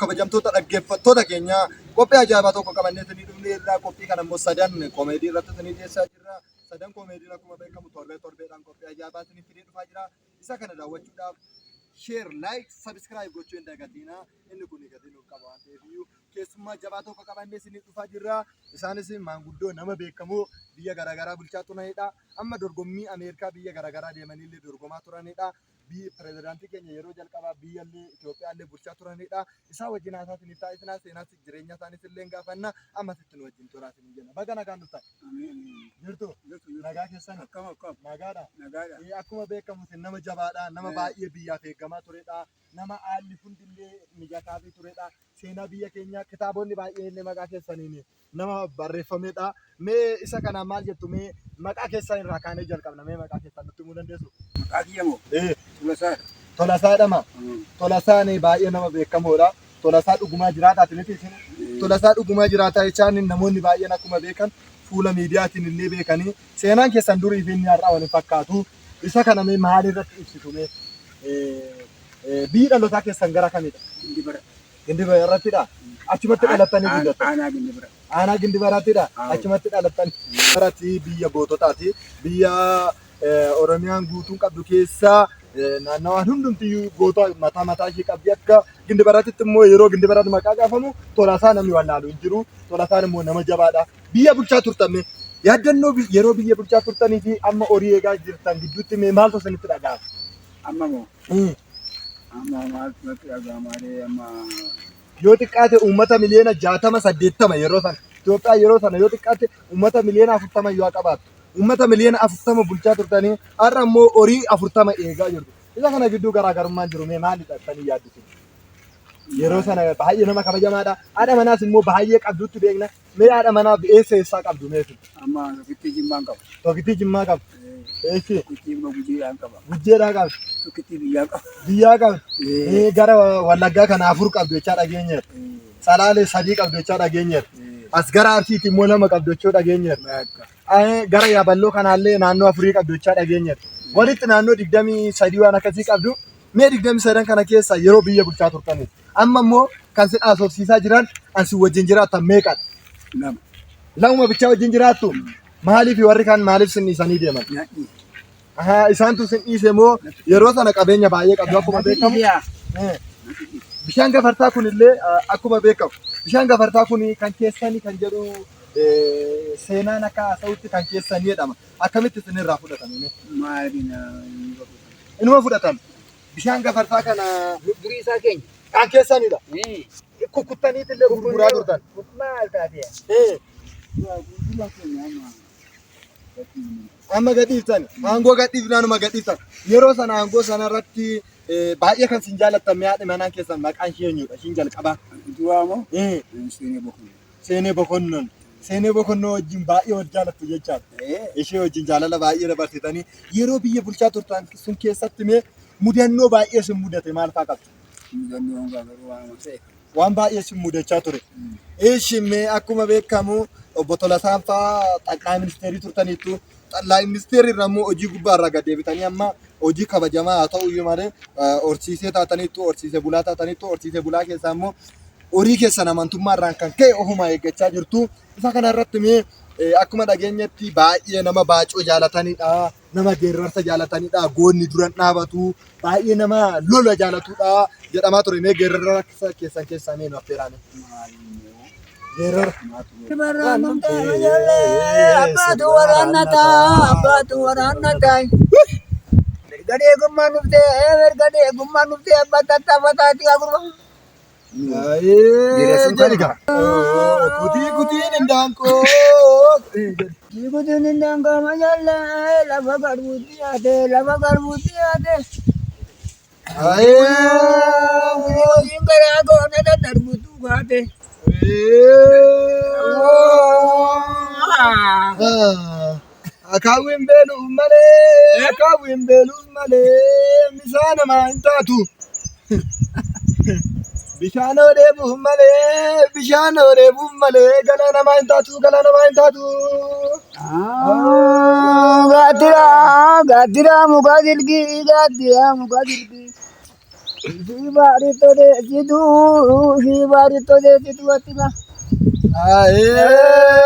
Kabajamtoota dhaggeeffattoota keenya, qophii ajaa'ibaa tokko qabannee isinii dhufnee irraa. Qophii kana immoo Sadan Koomeedii irratti isinii dhiyeessaa jirra. Sadan Koomeediin akkuma beekamu torbee torbeedhaan qophii ajaa'ibaa isinii fidee dhufaa jira. Isa kana daawwachuudhaaf share, like, subscribe gochuu hin dagatinaa. Inni kun gatii nuuf qaba waan ta'eef iyyuu keessummaa jabaa tokko qabannee isinii dhufaa jirra. Isaanis maanguddoo nama beekamoo biyya garaagaraa bulchaa turanidha. Amma dorgommii Ameerikaa biyya garaagaraa deemanii illee dorgomaa turanidha. Biyyi pirezidaantii keenya yeroo jalqabaa biyyallee Itoophiyaallee bulchaa turanidha. Isaan wajjin haasaa isiniif taasisnaa, seenaa jireenya isaaniis illee gaafanna. Ammasitti nu wajjin turaa isiniin jenna. Baga nagaan dhuftan. Jirtu nagaa keessan? Akkam akkam. Nagaadha. Nagaadha. Akkuma beekamu isin nama jabaadha. Nama baay'ee biyyaaf eeggamaa turedha. Nama haalli hundillee mijataafii turedha. Seenaa biyya keenyaa kitaabonni baay'een illee maqaa keessaniin nama barreeffamedha. Mee isa kanaan maal jettu? Mee maqaa keessan irraa kaanee jalqabna. Mee maqaa keessan nutti himuu dandeessu? Maqaa kiyya moo? Ee. Tolasaa. Tolasaa jedhama. Tolasaan baay'ee nama beekamoodha. Tolasaa Dhugumaa Jiraataati miti isin? Tolasaa Dhugumaa Jiraataa jechaan namoonni baay'een akkuma beekan fuula miidiyaatiin illee beekanii, seenaan keessan durii fi inni har'aa wal hin fakkaatu. Isa kana mee maal irratti ibsitu mee? Biyyi dhalootaa keessan gara kamidha? Gindibara. Gindibara irrattidha. Achumatti dhalattanii guddattan. Aanaa Gindibara. Aanaa Gindibarattidha. Aawo. Achumatti dhalattanii. Baratti biyya goototaati. Biyya Oromiyaan guutuun qabdu keessaa naannawaan hundumtiyyuu goota mataa mataa ishee qabdi. Akka Gindibaratitti immoo yeroo Gindibaratti maqaa gaafamu Tolasaan namni wallaalu hin jiru. Tolasaan immoo nama jabaadha. Biyya bulchaa turtan, mee yaaddannoo yeroo biyya bulchaa turtanii fi amma horii eegaa jirtan gidduutti mee maaltu isinitti dhaga'ama? Amma moo? Amma maaltu natti dhaga'ama ree amma? Yoo xiqqaate uummata miliyoona 60 80, yeroo sana Itoophiyaa yeroo sana yoo xiqqaate uummata miliyoona 40 yoo qabaattu, uummata miliyoona 40 bulchaa turtanii har'a immoo horii 40 eegaa jirtu. Isa kana gidduu garaagarummaan jiru mee maalidha jettanii yaaddu? Yeroo sana baay'ee nama kabajamaadha. Haadha manaas immoo baay'ee qabdutti beekna. Mee haadha manaa eessa eessaa qabdu mee isin? Amma tokkittii Jimmaan qaba. Tokkittii Jimmaa qabdu. Eessi? Tokkittii immoo Gujiidhaan qaba. Gujjeedhaa qabdu. Tokkittii biyyaa qaba. Biyyaa qabdu. Gara Wallaggaa kana afur qabdu jechaa dhageenyeera. Salaalee sadii qabdu jechaa dhageenyeera. As gara Arsiitti immoo lama qabdu jechuu dhageenyeera. Bakka. Gara Yaaballoo kanaallee naannoo afurii qabdu jechaa dhageenyeera. Walitti naannoo 23 waan akkasii qabdu. Mee 23n kana keessa yeroo biyya bulchaa turtanii. Amma immoo kan sin haasofsiisaa jiran an sin wajjin jiraattan meeqadha? Lama. Lamuma bichaa wajjin jiraattu? Maaliif warri kaan maaliif sin dhiisanii deeman? Nyaadhi. Ahaa, isaantu sin dhiise moo yeroo sana qabeenya baay'ee qabdu akkuma beekamu? Bishaan Gafarsaa kun illee akkuma beekamu bishaan Gafarsaa kun kan keessanii kan jedhu, seenaan akka haasa'utti kan keessanii jedhama. Akkamitti isinirraa fudhatame mee? Maali na? Inuma fudhatan. Bishaan Gafarsaa kana. Durii isaa keenya. Kan keessanidha. Kukkuttaniit illee gurguraa turtan. Maal taatee? Gurguraa keenya amma. Amma gadhiiftan. Aangoo gadhiifnaanuma gadhiiftan. Yeroo sana aangoo sana irratti baay'ee kan sin jaalattan mee haadha manaa keessan maqaan ishee eenyudha? Ishiin jalqabaa. Duraa moo? Seenee Bokonoo. Seenee Bokonnoon. Seenee Bokonnoo wajjin baay'ee wal jaalattu jechaadha. Ishee wajjin jaalala baay'ee dabarsitanii yeroo biyya bulchaa turtan sun keessatti mee mudannoo baay'ee sin mudate maal fa'aa qabdu? Mudannoo garuu waan ta'e. Waan baay'ee sin mudachaa ture. Ishi, mee akkuma beekamu obbo Tolasaan fa'aa xaqlaa ministeerii turtaniittu. Xaqlaa ministeerri irraa immoo hojii gubbaa irraa gad deebitanii amma hojii kabajamaa haa ta'u iyyuu malee horsiisee taataniittu, horsiisee bulaa taataniittu. Horsiisee bulaa keessaa immoo horii keessan amantummaa irraan kan ka'e ofuma eeggachaa jirtu. Isa kana irratti mee akkuma dhageenyetti baay'ee nama baacoo jaalatanidha. Nama geerrarsa jaalatanidha. Goonni duran dhaabatu. Baay'ee nama lola jaalatudha jedhamaa ture. Mee geerrarsa keessan keessaa mee nu affeeraame. Geerrara. Abbaatu waraannata, abbaatu waraannata. Mirga deegummaan dhuftee, mirga deegummaan dhuftee, abbaa tattaafataati agurba. Jedhi gaa. Kutii kutiin indaanqoo. Kutiin indaanqoo majallee lafa garbuutti yaate, lafa garbuutti yaate. Hojiin garaa goone daddarbuutu baate. Akaawwiin beeluuf malee, akaawwiin beeluuf malee, misaa namaa hin taatu. Bishaan odeebuuf malee, bishaan odeebuuf malee, galaa namaa hin taatu, galaa namaa hin taatu. Gaaddira, gaaddira muka silkii, gaaddira muka silkii. Ishii baaritti odeessitu, ishii baaritti odeessitu atti ma. Ayee.